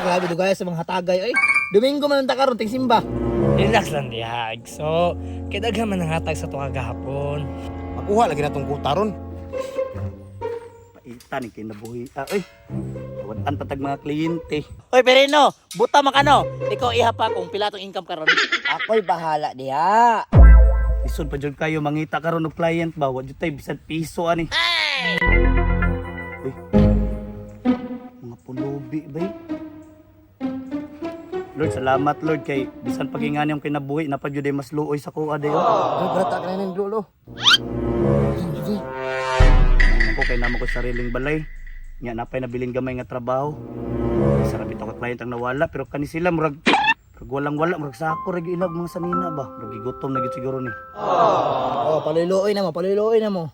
Grabe dugay sa mga hatagay oy. Domingo man ang karon ting simba. Relax lang diha, so kay daghan man ang hatag sa tuwa gahapon. Makuha lagi na tong kuta ron. Paitan ni kinabuhi. Ah, oy. Tawan patag mga kliyente. Oy Perino, buta man kano. Ikaw iha pa kung pila tong income karon. Ako'y bahala diha. Isod pa jud kayo mangita karon og client ba, wa jud tay bisan piso ani. Uy. Mga pulubi bay. Lord, salamat Lord kay bisan pagingani ang kinabuhi napa jud ay mas luoy sa kuha dayo. Dol, brata ka na ning lolo. Ako kay namo ko sariling balay. Nya napay nabilin gamay nga trabaho. Sarap ito ka client ang nawala pero kani sila murag murag walang wala, murag sako ra gyud ilag mga sanina ba. Murag gigutom na gyud siguro ni. Oh, paluloy na mo, paluloy na mo.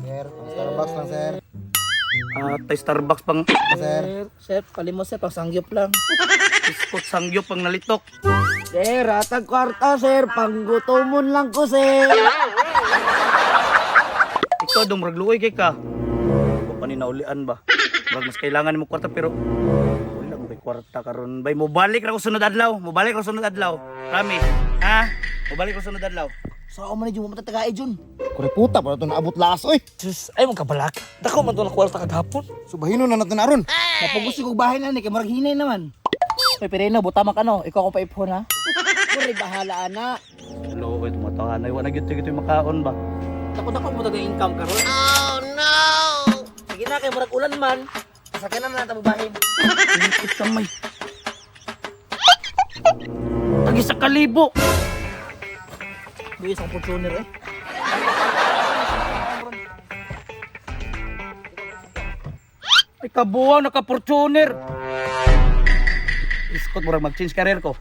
Sir, pang Starbucks lang, sir. Ah, tay Starbucks pang Sir. Sir, palimo sir, pang sangyup lang. iskot sangyup pang nalitok. Sir, hatag kwarta sir, panggutomon lang ko sir. Ikaw dong murag luoy kay ka. Wa pa ni naulian ba. Murag mas kailangan nimo kwarta pero wala mo kay kwarta karon bay. Mobalik ra ko sunod adlaw. Mobalik ra ko sunod adlaw. Promise. Ha? Mobalik ra ko sunod adlaw. Sa man ni Jun, matatagae Jun. Kuriputa pa to naabot laas oy. Sus, ay mong kabalak. Dako man to na kwarta kagahapon. Subahino na natin aron. Napagusto kog bahay na ni kay murag hinay naman. Oy Perino, buta man kano. Ikaw akong paipon ha. Ako'y bahala ana. Luoy tumatawa na wala gyud gyud makaon ba. Dako dako mo tagay income karon. Oh no. Sige na kay murag ulan man. Sakyan na natin bahin. Ikit kamay. Tagi sa kalibo. Buwis ang Fortuner eh. Ay kabuwang naka-Fortuner. Iskot murag mag-change career ko.